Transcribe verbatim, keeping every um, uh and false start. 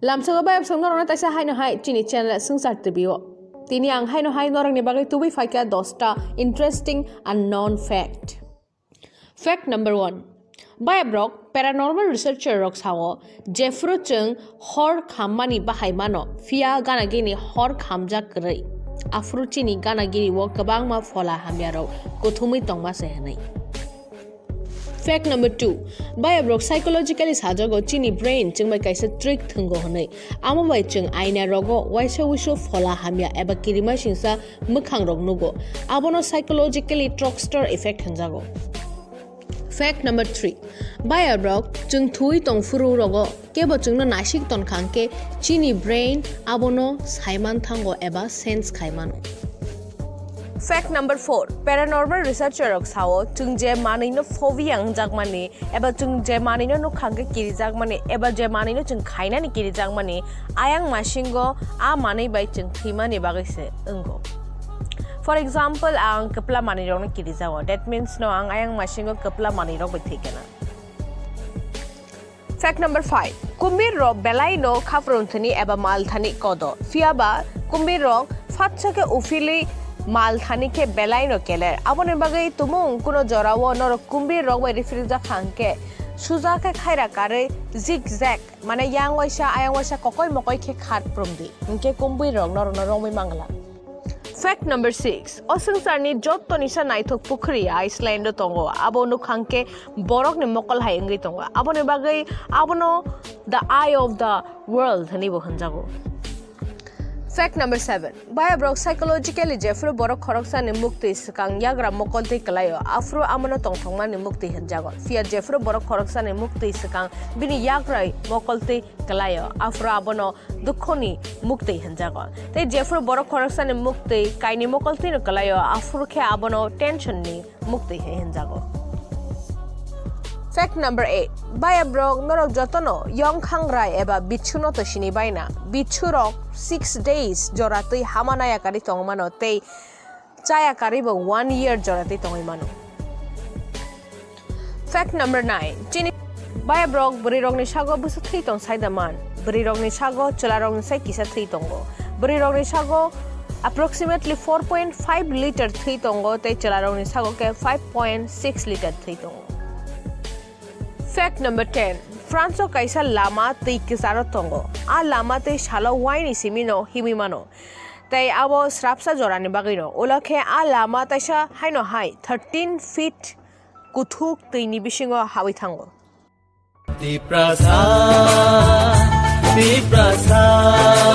Lamsogo bayapsong norokno taisa haino hai chini channel Swngchar T V o. Tini ang haino hai norokni bagwi tubui phaikha dosta interesting unknown fact. Fact number one. Bayaprok paranormal researcher rok sao, jephru chwng hor khammani bahai mano, phiya gana gini hor khamjak kwrwi. Aphuru chini gana gini o kwbangma phola hamya rok kuthumwi tongma se hwnwi. Fact number two. Bayaprok psychologically sajago chini brain chwngbai kaisa trick thwngo hwnwi. Amo bai chwng aina rogo waisa wisu phola hamya eba kirimasingsa mwkhang rok nugo. Abono psychologically trickster effect hwnjago. Fact number three. Bayaprok chwng thwi tong phuru rogo kebo chwngno naisik ton khang khe chini brain abono saiman thango eba sense khai mano. Fact number four. Paranormal researcher rok sao, chwng je manwino phobia wngjakmani eba chwng je manwino nukhang khe kirijakmani eba je manwino chwng khainani kirijakmani, ayang masingo a manwi bai chwng thwimani bagwi se wngo. For example, ang kwpla manwirokno kirijago. That means no, ang ayang masingo kwpla manwirok bai thwikana. Fact number five. Kumbir rok belai no khaprum thani eba mal thani kodo. Phiya ba kumbir rok phatsa khe uphili mal thani khe belai no keler. Aboni bagwi tumung kuno jorao norok kumbir rok bai rifrikjak kha hwnkhe suja khe khaira karwi zigzag, mane yang waisa ayang waisa kokoi mokoi khe khat prum di. Hwnkhe kumbir rok norok no romwi mangla. Fact number six. O swngcharni jotto nisa naithok pukhri Iceland o tongo. Abo nukhang khe borokni mokol hai wngwi tongo. Aboni bagwi abono the eye of the world hwnwi bo hwnjago. Fact number seven. Bayaprok psychologically jephru borok khoroksani muktwi swkang yagra mokoltwi kwlaio, aphuru amono tongthokmani muktwi hwnjago. Phiya jephru borok khoroksani muktwi swkang bini yagra mokoltwi kwlaio, aphuru abono dukhoni muktwi hwnjago. Tei jephru borok khoroksani muktwi kaini mokoltwino kwlaio, aphuru khe abono tension ni muktwi hai hwnjago. Fact number eight. Bayaprok norok jotono yongkhang rai eba bichuno to sini baina. Bichurok six days jora twi hama naya kari tongmano tei chaya kari bo one year jora twi tongwi mano. Fact number nine. Chini bayaprok bwrwirokni sago bwswk thwi tong saida man. Bwrwirokni sago chwlarokni sai kisa thwi tongo. Bwrwirokni sago approximately four point five liter thwi tongo tei chwlarokni sago khe five point six liter thwi tongo. Fact number ten. France o kaisa lama twi kwcharo tongo. A lama twi salo waini simino himwi mano. Tei abo srapsa jorani bagwino. Ulo khe a lama taisa haino hai thirteen feet kuthuk twini bisingo hawi thango. Tiprasa, Tiprasa.